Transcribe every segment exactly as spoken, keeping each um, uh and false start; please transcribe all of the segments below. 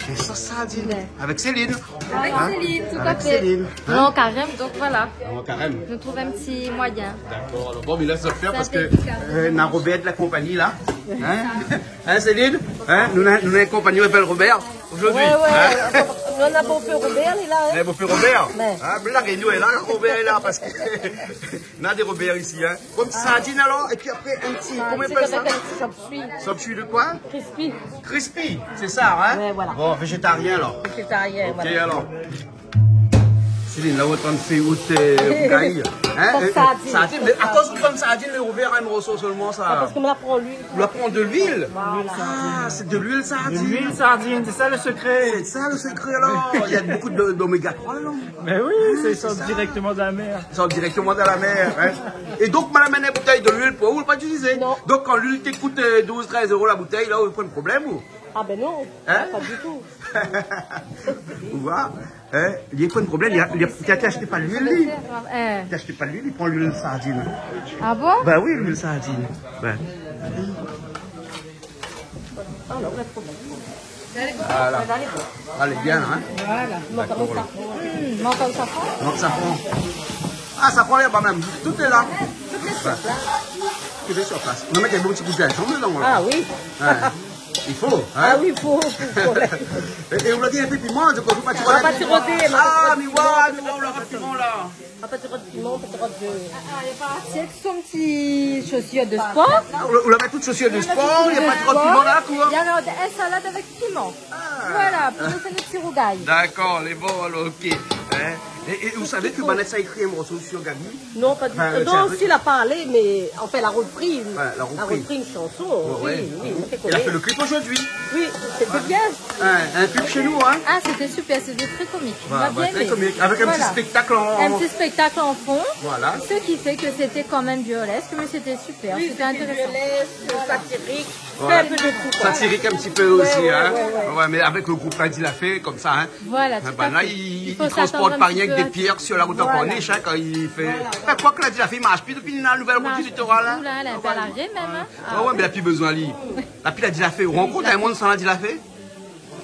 Une sauce sardine. Ouais. Avec Céline. Avec Céline, tout à fait. Hein ? Avec Céline. Hein ? Non, carême, donc voilà. Ah, carême. Nou trouv in ti moiyin. D'accord. Alors, bon, mé la, sa fé, parske, euh, na Robert de la compagnie, là. Hein ? Hein, Céline ? Hein ? Nou na, nou na in konpagnon i apèl Robert aujourd'hui. Ouais, ouais. Hein ? Nou na bonpé Robert, li lé la, hein ? Eh, bonpé Robert. Ouais. Hein, blag, nou lé la, Robert lé la, parske na dé Robert isi, hein. Konm sardine, alors, et puis après, un petit, comment on appelle ça ? Sop sui. Sop sui de quoi ? Crispy. Crispy, c'est ça, hein ? Ouais, voilà. Bon, végétarien, alors. Végétarien, voilà. Ok, alors. Céline, la ou antrinn fé out, euh, rougay. Hein ? Sardine. Sardine, mé akoz ou pran sardine, lé ouvèr in morso sèlman, sa ? Ah, parske moin la pran luil. Ou la pran de l'huile ? Voilà. Ah, c'est de l'huile sardine. De l'huile sardine, c'est ça le secret. C'est ça le secret, alors. Il y a beaucoup de, d'oméga trois là-dedans. Mais oui, c'est, ils sortent directement de la mer. Ils sortent directement de la mer, hein. Et donc, madame, une bouteille de l'huile pour vous, pas utilisée. Non. Donc, quand l'huile te coûte, euh, douze, treize euros la bouteille, là, vous prenez un problème, ou ? Ah ben non, pas du tout. Ou voi, hein, li pran problèm, li, li, li té ashté pa luil, li. Eh. Té ashté pa luil, li pran luil sardine. Ah bon ? Ben oui, luil sardine. Ben. Voilà. Lé bien, hein ? Voilà. D'accord, voilà. Hmm, mank safran. Mank safran. Ah, safran, lé pa mèm. Tout lé la. Tout lé sur place. Tout lé sur place. Nou mèt in bon ti kou d'zinzanm dedan, la. Ah oui. Ouais. I fo, hein ? Ah oui, i fo, i fo, i fo. É, é ou la di in pé piman, mi kroi ou la pa ti rodé. Ah, mé ouais, mé ouais, ou la pa piman, la. Ah, pa ti rod piman, pa ti rod de... Ah, ah, li la parti èk son ti shosir de spor. Ah, ou la, ou la mèt tout shosir de spor, li la pa ti rod piman la, koi. Li la rod in salad avèk piman. Ah. Voilà, pou nou fé nout ti rougay. D'accord, lé bon, alors, ok. Hein ? Et, et vous savez que Vanessa a écrit un morceau sur Gaby ? Non, pas du tout. Enfin, euh, non, si, elle a parlé, mais enfin, elle a repris une, ouais, elle a repris une chanson. Ouais, oui, ouais. Oui, oui, c'est correct. Elle a fait le clip aujourd'hui. Oui, c'était bien. Un, un clip chez nous, hein ? Ah, c'était super, c'était très comique. Voilà, ouais, très comique. On a bien aimé. Avec un petit spectacle en... Voilà. Un petit spectacle en fond. Voilà. Ce qui fait que c'était quand même burlesque, mais c'était super, c'était intéressant. Oui, c'était burlesque, satirique. Ouais. Fait un peu de tout, quoi. Satirique un petit peu aussi, hein. Ouais, ouais, ouais. Ouais, mais avec le groupe Ladi Lafé, comme ça, hein. Voilà, tout à fait. Ah, ben là, il, il transporte pas rien que des pierres sur la route en corniche, hein, quand il fait... Voilà, voilà. Enfin, quoique Ladi Lafé i marsh pi dopi la nouvèl rout du littoral, hein. Oula, lé in pé largé mèm, hein. Ah ouais, mé la pi bezoin, li. La pi Ladi Lafé, ou rankont in moun san Ladi Lafé ?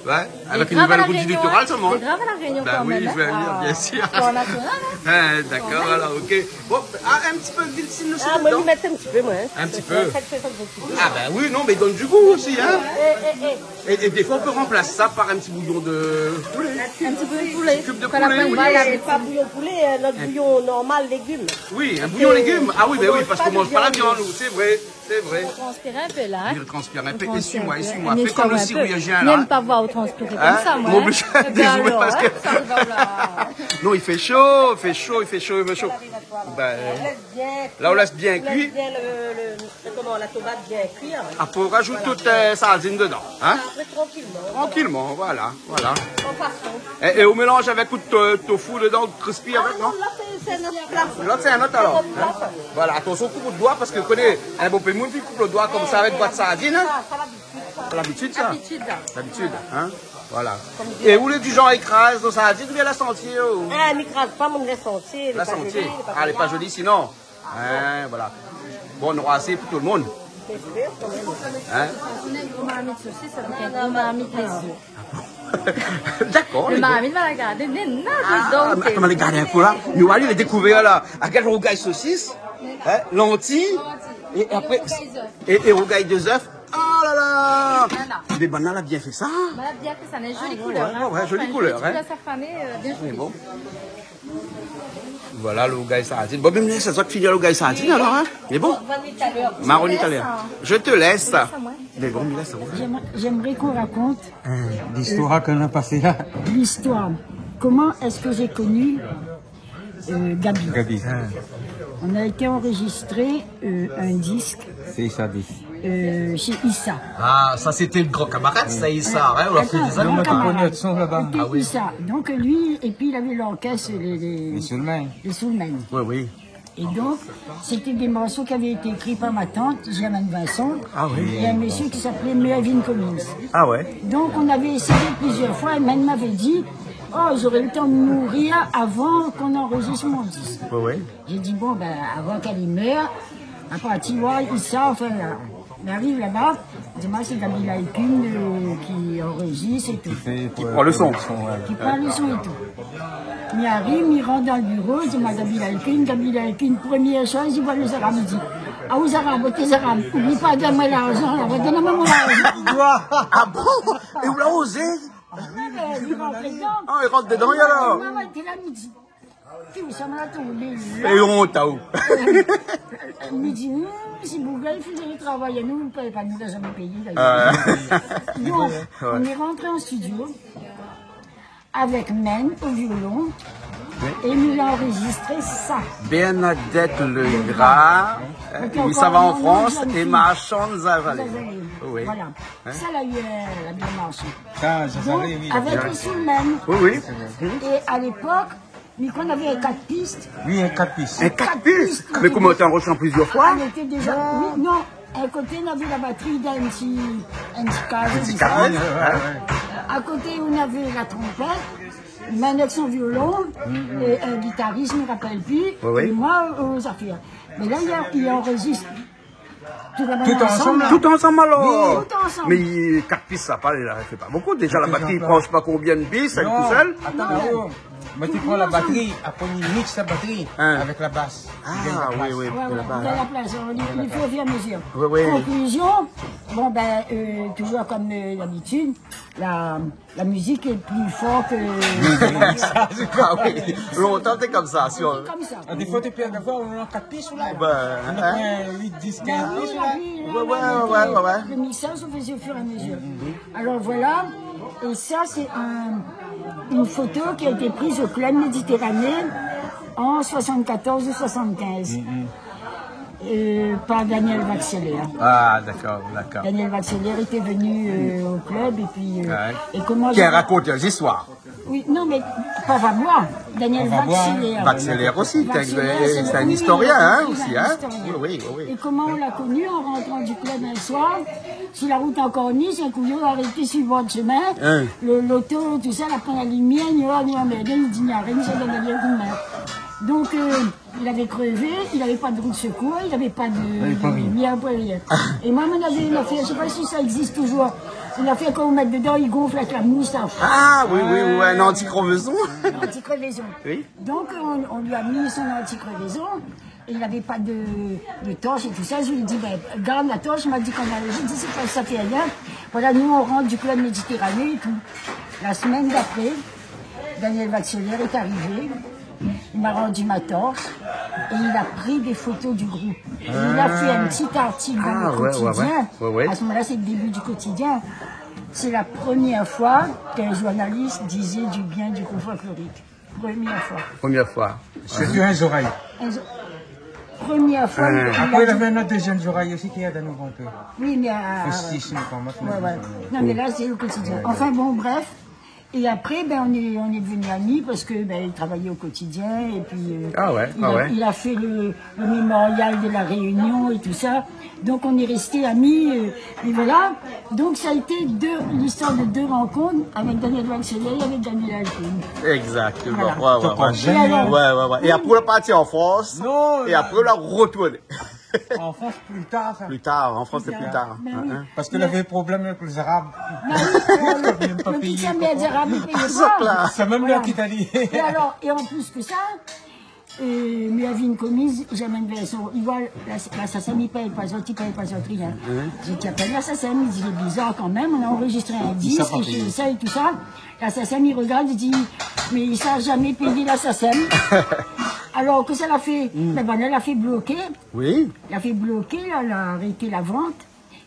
Ouais, avec une nouvelle route du littoral seulement. Lé grav La Réunion, hein. Lé grav La Réunion quand même, hein. Ben oui, je vais venir, bien sûr. Ah, sport naturel, hein. Hein, d'accord, voilà, ok. Bon, ah, un petit peu d'huile, si nous sommes dedans. Ah, moin, mi mèt in ti pé, moin, hein. Un petit peu. Sa, sa, sa, sa, sa. Ah ben oui, non, mais il donne du goût aussi, hein. Eh, eh, eh. Et, et des fois, on peut remplacer ça par un petit bouillon de poulet. Un petit peu de poulet. Un petit cube de poulet, oui. Voilà, pa bouillon poulé, hein, nout bouillon normal, légumes. Oui, un bouillon légumes. Ah oui, ben oui, parce qu'on mange pas la viande, nous, c'est vrai. C'est vrai. Ou transpir in pé la, hein. Ou transpir in pé. Essuie-moi, essuie-moi. Fais comme le chirurgien, là, hein. Mi èm pa voir ou transpiré konmsa, moin, hein. Hein ? Désolé, parce que... Eh ben alors, hein, ça va, là. Non, il fait chaud, il fait chaud, il fait chaud, il fait chaud. Ben, là, on laisse bien cuire. On laisse bien le, le, comment, la tomate bien cuire. Après, on rajoute toute, euh, sardine dedans, hein ? Après, tranquillement. Tranquillement, voilà. Voilà. An fason. É, é ou mélanz avèk out to-, tofu dedan, out crispy avèk, non ? Ah non, la, sé, sé in ot pla. Lot, sé in ot alor. Sé in ot pla. Voilà, atansion, koup out doi, parske, koné, in bonpé moun i koup lo doi konmsa avèk bwat sardine, hein ? Sa, sa labitid, sa. Labitid, sa. Labitid, la. Labitid, hein ? Voilà. É ou lé di janr i kraz out sardine oubien la santié, ou ? Ah, mi kraz pa, moin, la santié, lé pa zoli, lé pa bien. Ah, lé pa zoli, sinon. Hein, voilà. Bon, nou nora asé pou tout lo moun. Hein ? Ou néna in gro marmit sosis avèk in gro marmit lézé. Dakor, lé bon. Lo marmit, va la gardé, néna dedan. Ah, mé atann, va la gardé in kou la. Nou va alé dékouvèr la. Agard lo rougay sosis, hein, lantiy, é apré, é, é rougay dé zèf. Oh la la ! Voilà. Mé banna la bien fé sa. Banna la bien fé sa, mé zoli koulèr, hein. Ah ouais, ouais, ouais, zoli koulèr, hein. Franchement, in ti pé la safrané, euh, bien zoli. Mé bon. Voilà, lo rougay sardine. Bon, bin, mi lès azot fini lo rougay sardine, alor, hein. Mé bon. Maroni talèr. Je te laisse. Mé bon, mi lès aou. J'aimerais, j'aimerais qu'on raconte, euh, l'histoire qu'on a passée là. L'histoire. Comment est-ce que j'ai connu, euh, Gaby ? Gaby. On a été enregistrer, euh, un disque. C'est ça, disque. Euh, chez Issa. Ah, ça, c'était le grand camarade, ça, Issa, hein, on l'a fait des années. Attends, grand camarade. C'était Issa. Ah oui. Donc, lui, et puis il avait l'orchestre, les, les, les Soulmen. Les Soulmen. Oui, oui. Et donc, c'était des morceaux qui avaient été écrits par ma tante, Germaine Vincent, et un monsieur qui s'appelait Mervyn Collins. Ah ouais. Donc, on avait essayé plusieurs fois, et elle m'avait dit, « Oh, j'aurais eu le temps de mourir avant qu'on enregistre mon disque. » Oui, oui. J'ai dit, bon, ben, avant qu'elle y meure, à partir de là, Issa, enfin, là. Mi ariv laba, mi di, « Mé sé Gaby Laï-Kune, euh, ki anrozistr é tout. » Ki pran le son. Ki pran le son é tout. Mi ariv, mi rant dan le biro, mi di, « Mé Gaby Laï-Kune, Gaby Laï-Kune, » promié shoz, li voi lé zarab, li di, « Ah, ou zarab, oté zarab, oubli pa, donn amoin larzan, la, donn amoin mon larzan. » Ah bon ? É ou la ozé ? Ah oui, mé li rant dedan. Ah, li rant dedan, alor. Moin, moin té la, mi di, « Pi, sa ma la tonbé la. » É ont aou. Mi di, « Hum, si boug-la i fé le travay anou, nou pèy pa, nou la zamé péyé, dayèr. » Ah. Donk, nou lé rantré an studio avèk Mène o violon é nou la anrozistré sa. Bernadette Legras, euh, Qui s'en va en France, et Marchand Zazalé. Zazalé. Oui. Voilà. Sa la u, euh, la bien marshé. Sa, Zazalé, oui. Donk, avèk le son mèm. Oui, oui. É a lépok, mi kroi navé in kat pis. Oui, in kat pis. In kat pis. Mé koman, té anrozistr plizièr foi ? Ah, lété déza, oui, non. In koté, navé la batri dan in ti, in ti kaz. In ti kaz, ouais, ouais. A koté, navé la tronpèt, Mène avèk son violon, é in gitaris, mi rapèl pi, é moin, o zafèr. Mé la, li anrozistr Tout ansanm, la. Tout ansanm, alor. Oui, tout ansanm. Mé kat pis, sa pa, i fé pa bonpé. Déza, la batri i pran, mi koné pa konbien de pis, èl tousèl. Non, atann, atann. Moin té pran la batri, apré mi mix la batri avèk la bas. Ah, oui, oui, la bas. Ouais, ouais, la bas, on y, on y fait au fur et à mesure. Oui, oui. Conclusion, bon, ben, euh, toujours comme, euh, d'habitude, la, La mizik lé pli for ke... Ah oui, lontan té konmsa, sir. Té konmsa. Ah, défoi, té pèrd la voi, ou na kat pis ou la. Ben, ou na uit, dis, kinz pis ou la. Ouais, ouais, ouais. Le mixage se faisait au fur et à mesure. Alors voilà, et ça c'est un, une photo qui a été prise au Club Méditerranée en soixante-quatorze ou soixante-quinze. euh, par Daniel Vaxelaire. Ah, d'accord, d'accord. Daniel Vaxelaire était venu, euh, au club et puis, euh, et comment... Qui a raconté les histoires. Oui, non, mais pas Vabois, Daniel Vaxelaire. Vaxelaire aussi, c'est un, c'est un historien, hein, aussi, hein. Oui, oui, oui, oui. Et comment on l'a connu en rentrant du club un soir, sur la route en corniche, un couillon arrêté sur le bord de chemin, le, l'auto, tout ça, la pran la limièr, nou la, nou la, mé li di, na rien, sa donn ali in kou d'min. Donc, euh, Il avait crevé, il avait pas de roue de secours, il avait pas de lumière, pas rien. Et moi, mon avis, il a fait, je sais pas si ça existe toujours, il a fait qu'on met dedans, il gonfle avec la mousse, là. Ah, oui, oui, oui, ouais, un anti-crevaison. Un anti-crevaison. Oui. Donc, on, on lui a mis son anti-crevaison, et il avait pas de, de torche et tout ça. Je lui ai dit, ben, garde la torche, il m'a dit qu'on allait, je dis, c'est pas, ça fait rien. Voilà, nous, on rentre du club Méditerranée et tout. La semaine d'après, Daniel Vaxelaire est arrivé, il m'a rendu ma torche et il a pris des photos du groupe. Et il a fait un petit article dans le Quotidien. Ah ouais, ouais, ouais. À ce moment-là, c'est le début du Quotidien. C'est la première fois qu'un journaliste disait du bien du groupe folklorique. Première fois. Première fois. Surtout un Zoreille. Un zo-, première fois, il a dit... Après, il avait un autre deuxième Zoreille aussi qui est à nous un peu. Oui, mais, euh, Faustis, je crois, moi, je me souviens. Non, mais là, c'est le Quotidien. Ouais, ouais. Enfin, bon, bref. Et après, ben, on est, on est devenus amis parce que, ben, il travaillait au Quotidien et puis, euh, il a, il a fait le, le mémorial de la Réunion et tout ça. Donc, on est restés amis, euh, et voilà. Donc, ça a été deux, l'histoire de deux rencontres avec Daniel Vaxelaire et avec Daniel Vaxelaire. Exactement. Voilà. Ouais, ouais, ouais. Et alors, ouais, ouais, ouais. Et après, on est parti en France. Non, et après, on a retourné. En France, plus tard, ça. Plus tard, en France, c'est plus tard. Plus tard. Ben oui. Hein, hein. Parce qu'il avait problème avec les Arabes. Ben oui, euh, le, le petit Samuel Arab, il payait pas. C'est clair. C'est même là qu'il a dit. Voilà. Et alors, et en plus que ça, euh, mi avé in komiz, Germaine Vincent, li voi, la, la SACEM, i pèy pa zot, i pèy pa zot rien. Hein ? Zot i apèl la SACEM, li di, « C'est bizarre quand même, on a enregistré un disque, et tout ça, et tout ça. » La SACEM, li regard, li di, « Mais ça a jamais payé la SACEM. » Alors, kosa la fé ? Ben, ben, la fé bloké. Oui. La fé bloké, la, la arété la vente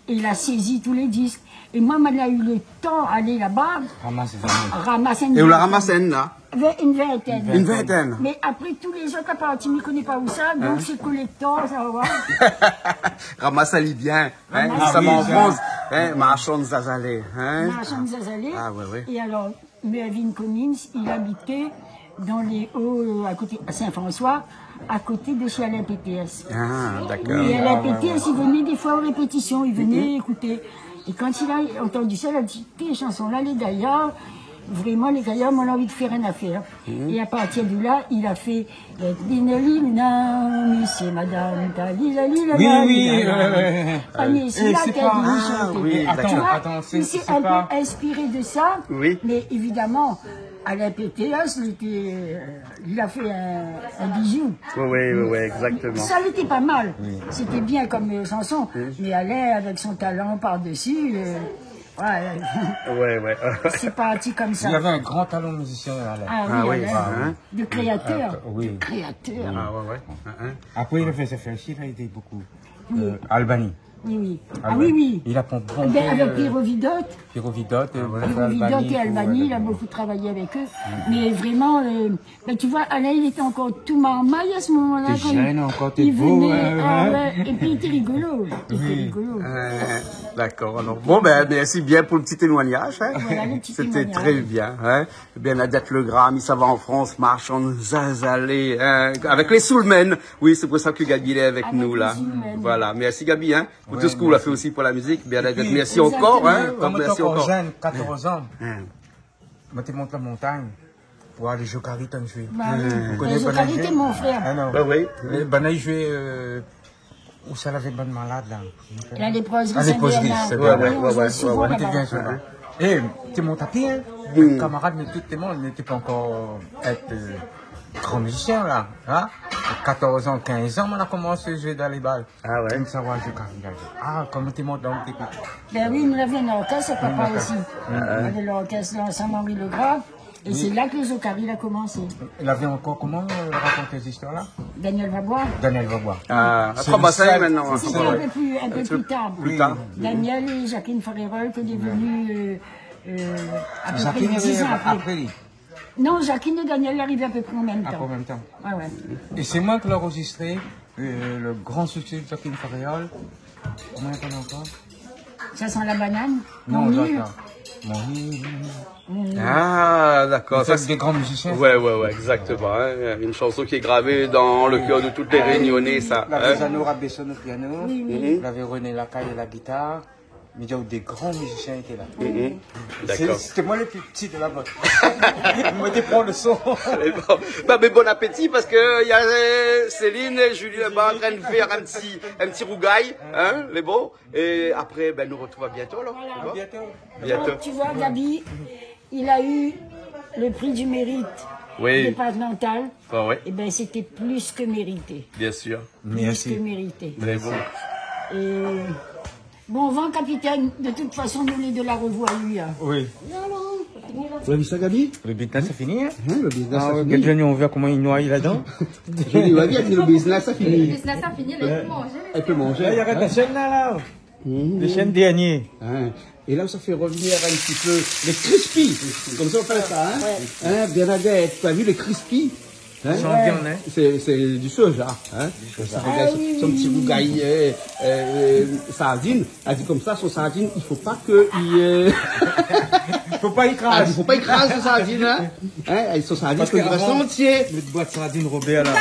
é la sézi tout lé disk. É moin, moin la u le tan alé laba, ramas in... É ou la ramas in, la ? Vin-, in vintèn. In vintèn. Mé apré, tout lé zot la parti, mi koné pa ousa, donk sé kolektor, sa va. Ramas ali bien, hein, ramas ali bien. Marchand Zazalé, hein. Marchand Zazalé. Ah, ouais, ouais. É alor, Mervyn Cummings, il habitait dans les Hauts, euh, à côté, à Saint-François, à côté de chez Alain Peters. Ah, d'accord. Et Alain Peters, il venait des fois aux répétitions, il venait écouter. Et quand il a entendu ça, il a dit, « Té, chanson-la, lé gayar, Vréman, lé Kayar, moin la anvi fé in afèr. Mhm. É a partir de la, li la fé, euh, Lina, Lina, mésyé, madam, ta, Lina, Lina, Oui, Lina, oui, Lina. Ouais, ouais, ouais. Ah, mé sé la ki la di, ah, chanté. Oui, d'accord. Atann, atann, sé, sé pa... Li s'est un peu inspiré de ça, oui, mé évidaman, Alain Péters, li té, euh, li la fé in, in bijou. Oui, oui, oui, oui, exactement. Sa, li té pa mal. Oui. Sété bien kom, euh, shanson. Oui. Mé Alain, avèk son talan par-desi, euh, Ouais, ouais. Ouais, ouais. Sé parti komsa. Il avait un grand talent musicien, Alain. Ah oui, ah oui, Alain. Hein ? De créateur. Ah, oui. De créateur. Ah ouais, ouais. Hein, hein. Après, il a fait ses fils, il a aidé beaucoup. Oui. Euh, Albany. Oui, oui. Ah oui, oui. Il a pon-, pompé, ben, avec, euh, Pierrot Vidot. Pierrot Vidot, euh, Pierrot Vidot et Albany, il a beaucoup travaillé avec eux. Mm. Mais vraiment, euh, Ben, tu vois, Alain, il était encore tout marmaille à ce moment-là, quand il venait. T'es jeune encore, t'es beau, hein, hein. Ah ouais, et puis il était rigolo. Il était rigolo. Oui. Euh, d'accord, alors. Bon, ben, merci bien pour le petit témoignage, hein. Voilà, le petit témoignage. C'était très bien, hein. Bernadette Legram, i sava an Frans, marsh an zazalé, hein, avec les Soulmen. Oui, c'est pour ça que Gaby est avec nous, là. Avec les Soulmen. Voilà, merci Gaby, hein, pour tout ce qu'on a fait aussi pour la musique. Ouais, merci. Bernadette, merci encore, hein. Et puis, exactement. Merci encore. Koman té ankor jenn, katorz an. Hein. Moin té mont la montagn pou alé Jokari tann zoué. Bah oui. Ou koné Jokari, Jokari té mon frèr. Ah non. Bah oui. Banna i zoué, euh, ousa lavé bann malad la ? La léproserie Saint-Bernard. La léproserie Saint-Bernard. Ouais, ouais, ouais, ouais. Oui, on jouait souvent là-bas. Moin té vien zoué la. É té mont a pié, hein. Mm. Kamarad, nou tout té mont, nou té pa ankor èt, euh, gran mizisien la, hein. Katorz an, kinz an, moin la komansé zoué dan lé bal. Ah ouais. Konmsa, ouais, Jokari la. Ah, koman té mont dan le début. Ben oui, nou lavé in orkès, papa osi. In orkès. Ah, ah. Nou lavé lorkès la, Saint-Marie-le-Grand. Oui. É sé la ke Jokari la komansé. Lavé ankor koman, euh, rakonté zistoir la ? Daniel Vabois. Daniel Vabois. Ah, sé le sèl. C'était un peu plus, un peu plus tard. Plus tard. Oui. Daniel et Jacqueline Farrerol, qui est devenue, euh, euh, à peu près dix ans après. Jacqueline la arivé apré li. Non, Jacqueline et Daniel la arivé à peu près en même temps. À peu près en même temps. Ouais, ouais. É sé moin ki la anrozistré, euh, le gran suksé de Jacqueline Farrerol. Koman i apèl ankor ? Ça sent la banane. Non, Mon île. Attends. Mon île. Mon île. Ah, d'accord. Avec des grands musiciens. Ouais, ouais, ouais, exactement, hein. Une chanson qui est gravée dans le cœur de tous les Réunionnais, ça, hein. Lavé Jeannot Rabesson au piano. Oui, oui. Mhm. Lavé René Lacaille à la guitare. Mi di aou, dé gran mizisien té la. Mhm. Sé, d'accord. Sété moin le pli pti de la band. Moin té pran le son. Lé bon. Bah, mé bon appétit, parske, euh, néna, euh, Céline é Julie laba antrin fé in ti, in ti rougay, hein, lé bon. É apré, ben, nou artrouv bientôt, alor. Voilà. Lé bon ? Bientôt. Bientôt. Donc, tu vois, Gaby, il a eu le prix du mérite départemental. Oui. Ah ouais. Eh ben, c'était plus que mérité. Bien sûr. Merci. Plus que mérité. Lé bon. Et bon vent, capitaine. De toute façon, nou lé dé la revoir, hein. Oui. Ou la vi sa, Gaby ? Le business la fini, hein ? Hein, le business la fini. Ah ouais, gèt Johnny, ou voi koman i noy ladan. Johnny, ou la vi, le business la fini. Le business la fini, la i pé manzé. La i pé manzé, hein ? La i arèt la shèn la, la. Mhm. Le shèn dernié. Hein. É la, sa fé revenir in ti pé lé crispy. Konmsa i apèl sa, hein ? Ouais. Hein, Bernadette, ou la vi lé crispy ? Hein ? San viann, hein ? Sé, sé du soja, hein ? Du soja. Sa, regard, ah oui, son ti rougay, euh, euh, sardine. Èl i di konmsa, son sardine, i fo pa ke i, euh, i fo pa i kraz. Ah, i fo pa i kraz son sardine, hein ? Hein, son sardine, i fo i rès antié. Parske avan, nout boit sardine, Robert, la,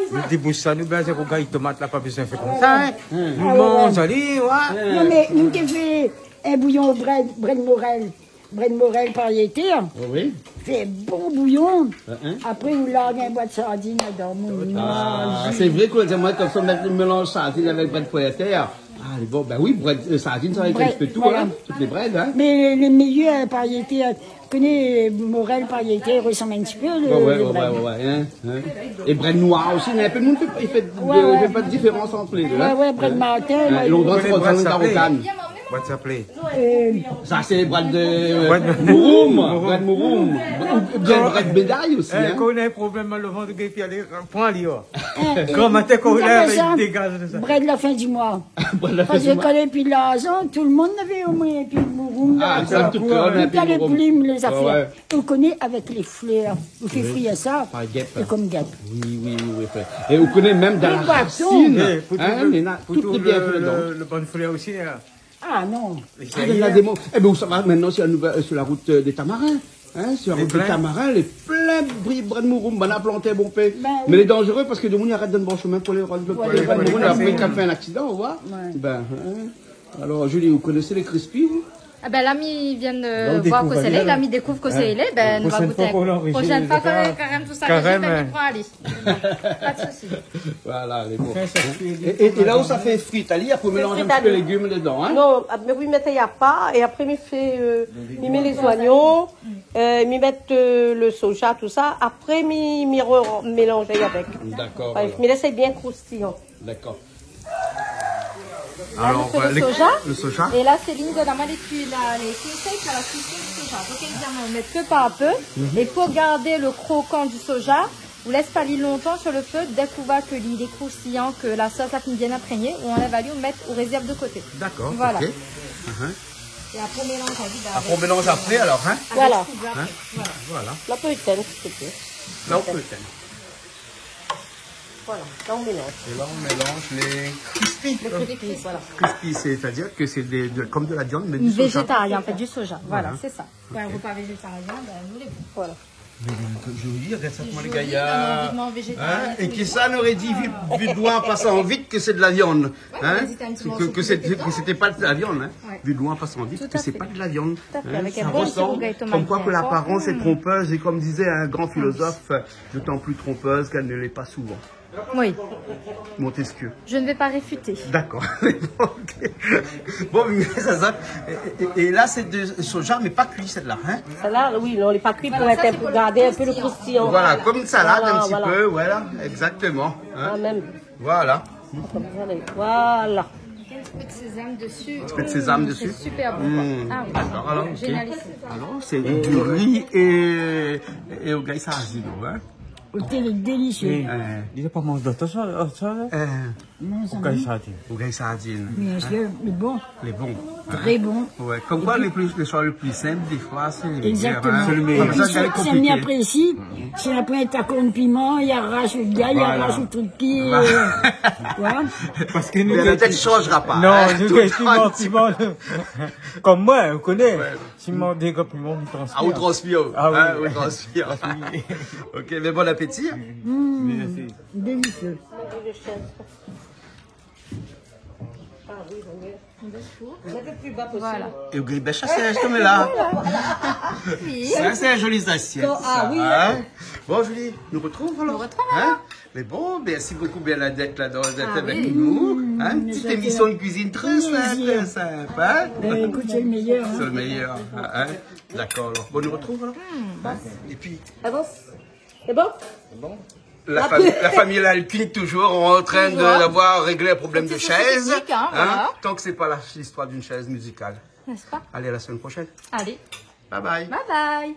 nou déboush sa, nou, ben, sé rougay tomat la, pa bezoin fé konmsa, hein ? Hein. Nou manz, alé, ouais. Non, mé nou té fé in bouyon brèd, brèd morèl. Brèd morèl par été, hein. Oui, oui. Fé bon bouyon. Hein, hein. Apré, ou larg in boit sardine ladan, mon... Ah, sé vré ke moin, konmsa, mèt le mélanz sardine avèk brèd par été. Ah, lé bon, ben oui, brèd, euh, sardine, sa va avèk in ti pé tout, voilà. Brèd, hein, tout lé brèd, hein. Mé le méyèr, euh, par été, euh, ou koné, euh, morèl par été, i resanm in ti pé le, ouais, ouais, le brèd. Ouais, ouais, ouais, hein, hein. É brèd noir osi, mé in pé de moun i fé, i fé de, i fé pa de diférans ant lé dé, hein. Ouais, ouais, brèd martin, ouais, la, lé brèd saplé. Brèd saplé. Euh, sa sé brèd de, euh, mouroum. Brèd mouroum. Ou bien brèd méday osi, hein. Kan ou na in problèm mal o vant, ou gingn alé pran ali, oh. Hein, é gran matin, kan ou lèv, i dégaz sa. Brèd la fin du mois. Brèd la fin du mois. Parske kan néna pi larzan, tout le moun navé omoin in pé de mouroum. Ah, sa, tout le moun navé in pé de mouroum. Ou té alé plim lé zafèr. Ouais, ouais. Ou koné, avèk lé flèr, ou fé frir sa, par gèp, é konm gèp. Oui, oui, oui, oui, frèr. É ou koné mèm dan la rasine, hein, néna tout lé bienfé dedan. Lé bansèl osi, hein. Ah non. Ah, néna dé mo-, eh ben, ou sava mintnan sur la nouvèl, euh, sur la route, euh, des Tamarins, hein, sur la route des Tamarins, lé plin brèd mouroum, banna la planté bonpé. Ben oui. Mé lé danzéré parske demoun i arèt dan le bor shomin pou alé rod le brèd mouroum, apré i fé in aksidan, ou voi. Ouais. Ben, hein. Alor, Julie, ou koné lé crispy, ou ? Ah ben, la mi vien, euh, voir kosa lé, la mi dékouv kosa lé, ben, nou va gouté. Proshèn foi, kan nou anrejis, proshèn foi, kan karèm, tousa, karèm, ben, mi pran ali. Pa de sousi. Voilà, lé bon. É, é, é la ou sa fé frit ali, apré ou mélanz in ti pé légim dedan, hein ? Non, ah, mé oui, mé sa i a pa, é apré mi fé, euh, mi mèt lé zoignon, euh, mi mèt, euh, le soja, tousa, apré mi, mi re-, mélanz avèk. D'accord, voilà. Mi lès bien kroustiyan. D'accord. La, nou fé le soja. Le soja. É la, Céline i donn amoin lé kui-, la, lé konsèy pou la kuison du soja. Donk, évidaman, ou mèt pé par pé. É pou gard le krokan du soja, ou lès pa ali lontan sur le fé. Dèk ou voi ke li lé kroustiyan, ke la sos la fine bien inprégné, ou anlèv ali, ou mèt, ou rézèrv de koté. D'accord, voilà. OK. É apré, ou mélanz ali, ben, apré, ou mélanz apré, alor, hein ? Avèk kouver apré. Voilà. La pé étinn, s'il te plaît. La ou pé étinn. Voilà, la ou mélanz. É la ou mélanz lé crispy. Lé crispy, voilà. Crispy, c'est-à-dire que c'est des, de, comme de la viande, mais du soja. Végétarien, en fait, du soja. Voilà, c'est ça. Ouais, un repas végétarien, ben, nou lé bon. Voilà. Mé, mé, joli, regard sa, koman lé gayar. Hein ? É kisa noré di, vu, vu de loin, an pasan vit, ke sé de la viann. Hein ? Ouais, on hésite un petit morceau de poulet. Que, que c'est, que c'était pas de la viande, hein. Ouais. Vu de loin, an pasan vit, ke sé pa de la viann. Tout à fait. Hein ? Avec un bon petit rougail tomate bien fort. Ça ressemble, comme quoi que l'apparence est trompeuse, et comme disait un grand philosophe, d'autant plus trompeuse qu'elle ne l'est pas souvent. Oui. Montesquieu. Je ne vais pas réfuter. D'accord. OK. Bon, mé sa, sa, é, é, é la, sé de soja, mé pa kui, sèt-la, hein ? Sa la, oui, non, lé pa kui, pou gard in pé le kroustiyan. Voilà, comme une salade, un petit peu, voilà, exactement, hein ? Voilà, mèm. Voilà. Voilà. Un petit peu de sésame dessus. Un petit peu de sésame dessus. Mmh, c'est super bon, quoi. Ah oui. D'accord, alors, OK. Génialissime. Alors, c'est du riz et, et ou gingn sardine, hein ? Oté, lé délisié. Oui. Euh. Li la pa manz d'ot shoz, ot shoz, hein ? Euh. Non, sa, ou gingn sardine. Ou gingn sardine. Bien sûr, lé bon. Lé bon, hein ? Très bon. Ouais, comme quoi, le plus, le choix le plus simple, des fois, c'est le meilleur, hein. Exactement. C'est le meilleur. Comme ça, c'est compliqué. Sa mi aprési, sé apré, ta konn piman, i arash le gayar, i arash le truk, euh, voilà. Parce que nou, la tèt i shanjra pa, hein, nou, tout le temps. Piman, piman, kom moin, ou koné. Ouais. Si mi manz dé gro piman, mi transpir. Ah, ou transpir. Ah oui. Hein, ou transpir. OK, mé bon appétit, hein. Merci. Délisié. Voilà. É ou gingn bès sa, Serge, konm la. Oui. Sa, sé in zoli zasièt, sa, hein. Bon, Julie, nou retrouv alor. Nou retrouv alor. Hein ? Mé bon, merci beaucoup, Bernadette, la, d'èt avèk nou. Hein ? Petite émission de cuisine très simple, très simple, hein ? Ben, écoute, c'est le meilleur, hein. C'est le meilleur, hein ? D'accord, alors. Bon, nou retrouv alor. Hein ? Et puis, avance. C'est bon ? C'est bon. La fami-, la fami Lalkin, toujours en train de, d'avoir réglé un problème de chaise. Petit souci technique, hein, voilà. Tant que c'est pas la, l'histoire d'une chaise musicale. N'est-ce pas ? Allez, à la semaine prochaine. Allez. Bye bye. Bye bye.